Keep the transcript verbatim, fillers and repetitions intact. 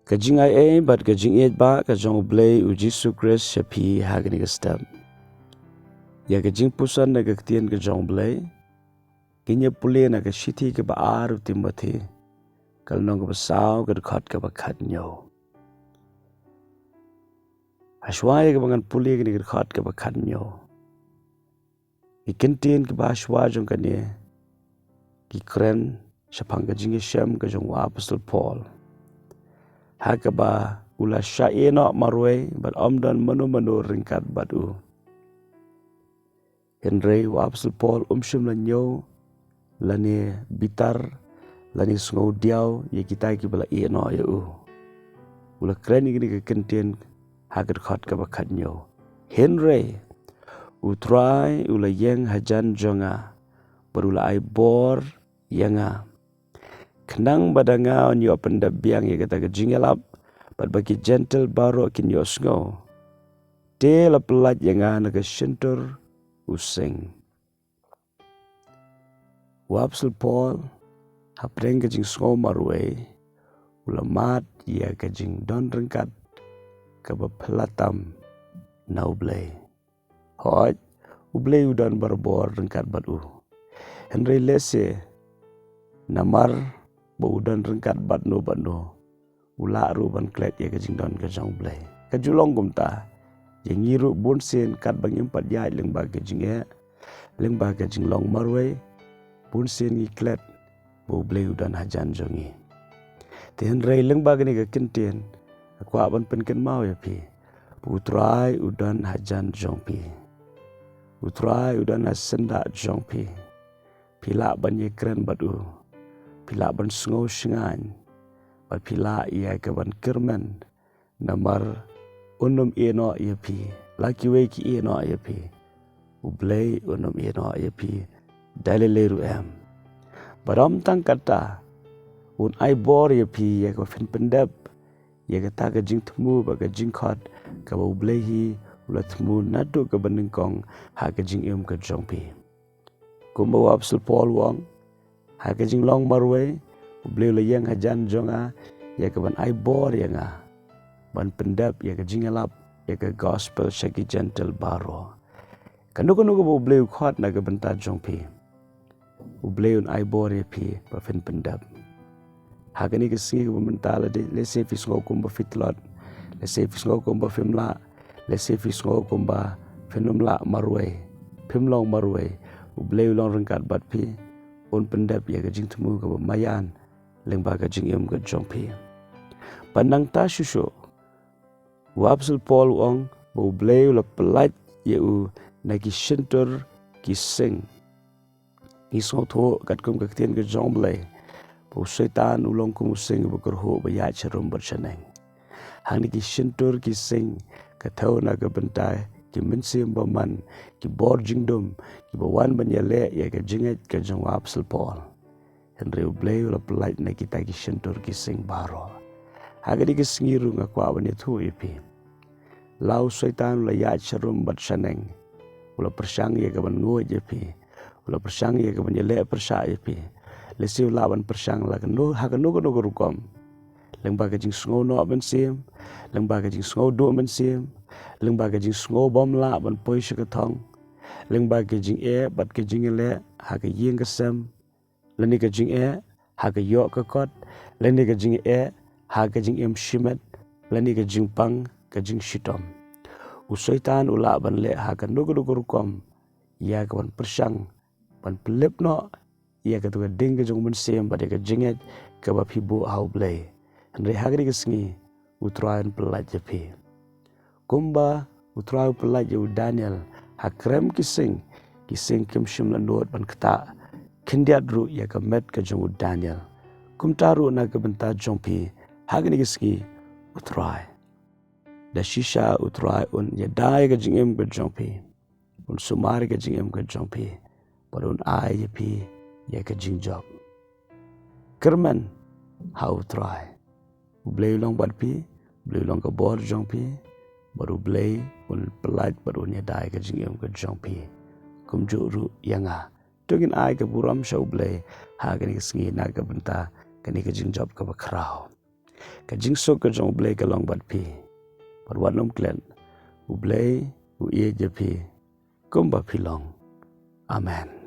Ka jingaiei bad ka jingïeit ba ka jong U Blei U Jisu Khrist sha phi ha kane ka step. Ïa ka jingpuson na ka ktien ka jong U Blei ngin ïa pule na ka shithi kaba ar u Timothi, ka lynnong kaba saw, ka dkhot kaba khatñiew. Hashwa ïa kaba ngan pule kane ka dkhot kaba khatñiew, ki kyntien kiba hashwa jong kane ki kren shaphang ka jingïashem ka jong u Apostol Paul, ha kaba u la shah ïehnoh marwei bad ym don mano mano ryngkat bad u. Hynrei u Apostol Paul um shym la ñiew lane bitar lane sngew diaw ïa kita kiba la ïehnoh ïa u. U la kren ïa kine ki kyntien ha ka dkhot kaba khatñiew: Hynrei U Trai u la ïeng hajan jong nga bad u la ai bor ïa nga, khnang ba da nga un ïoh pyndep biang ïa kata ka jingïalap, bad ba ki Jentil baroh kin ïohsngew. Te la pyllait ïa nga na ka shyntur u sing. U Apostol Paul, hapdeng ka jingsngew marwei, u la mad ïa ka jingdon ryngkat kaba phylla tam na U Blei. Hooid, U Blei u don barabor ryngkat bad u. Hynrei lehse namar ba u don ryngkat bad no bad no, u lah ruh ban klet ïa ka jingdon ka jong U Blei. Ka ju long kumta ïa ngi ruh, bunsien katba ngim pat ïaid lyngba ka jingeh, lyngba ka jinglong marwei, bunsien ngi klet ba U Blei u don hajan jong ngi. Te hynrei lyngba kane ka kyntien, nga kwah ban pynkynmaw ïa phi ba U Trai u don hajan jong phi. U Trai u don ha syndah jong phi. Phi lah ban ïakren bad u. Phi lah ban sngew shngaiñ. Bad phi lah ïa ka ban kyrmen. Namar un ym ïehnoh ïa phi la kiwei ki ïehnoh ïa phi. U Blei un ym ïehnoh ïa phi da lei lei ruh em. Bad ym tang kata, un ai bor ïa phi ïa ka phin pyndep ïa kata ka jingthmu bad ka jingkhot kaba U Blei hi u la thmu naduh kaba nyngkong ha ka jingim ka jong phi. Kumba u Apostol Paul u ong, ha ka jinglong marwei, U Blei u la ïeng hajan jong nga ïa ka ban ai bor ïa nga ban pyndep ïa ka jingïalap ïa ka gospel sha ki Jentil baroh. Kano kano kaba U Blei u khot na ka bynta jong phi, U Blei un ai bor ïa phi ba phin pyndep. Ha kane ka sngi kaba mynta, lada lehse phi sngew kumba phi tlot, lehse phi sngew kumba phim lah, lehse phi sngew kumba phin ym lah marwei, phim long marwei, U Blei u long ryngkat bad phi. Un pyndep ïa ka jingthmu kaba maïan lyngba ka jingim ka jong phi. Bad nangta shuh shuh, u Apostol Paul u ong ba U Blei u la pyllait ïa u na ki shyntur ki sing. Ngi sngewthuh katkum ka ktien ka jong U Blei ba u Soitan u long kum u sing ba kyrhuh ba ïaid sharum bad shaneng. Hangne ki shyntur ki sing ka thew na ka bynta ki mynsiem bymman, ki bor jingdum kiba wan ban ïaleh ïa ka jingngeit ka jong u Apostol Paul. Hynrei U Blei u la pyllait na kita ki shyntur ki sing baroh. Ha kane ka sngi ruh nga kwah ban ïathuh ïa phi, la u Soitan u la ïaid sharum bad shaneng, u la pyrshang ïa ka ban nguid ïa phi, u la pyrshang ïa ka ban ïaleh pyrshah ïa phi. Lehse u lah ban pyrshang la kano, ha kano kano ka rukom. Lyngba ka jingsngew noh mynsiem, lyngba ka jingsngew duh mynsiem, lyngba ka jingsngew bym lah ban poi sha ka thong, lyngba ka jingeh bad ka jingïaleh ha ka ïing ka sem, lane ka jingeh ha ka ïoh ka kot, lane ka jingeh ha ka jingim shimet, lane ka jingpang ka jingshitom. U Soitan u lah ban leh ha kano kano ka rukom ïa ka ban pyrshang, ban pynlip noh ïa kato ka ding ka jong u mynsiem bad ïa ka jingngeit kaba phi buh ha U Blei. Hynrei ha kane ka sngi U Trai un pyllait ïa phi. Kumba U Trai u pyllait ïa u Daniel ha krem ki sing, ki sing kim shym la nud ban ktah khyndiat ruh ïa ka met ka jong u Daniel. Kumta ruh na ka bynta jong phi ha kane ka sngi, U Trai, da shisha U Trai un ïada ïa ka jingim ka jong phi, un sumar ïa ka jingim ka jong phi, bad un ai ïa phi ïa ka jingjop. Kyrmen ha U Trai. U Blei u long bad phi, U Blei u long ka bor jong phi, bad U Blei un pyllait bad un ïada ïa ka jingim ka jong phi. Kumjuh ruh ïa nga. To ngin ai ka burom sha U Blei ha kane ka sngi na ka bynta kane ka jingjop kaba khraw. Ka jingsuk ka jong U Blei ka long bad phi. Bad wat nym klet, U Blei u ïeit ïa phi kumba phi long. Amen.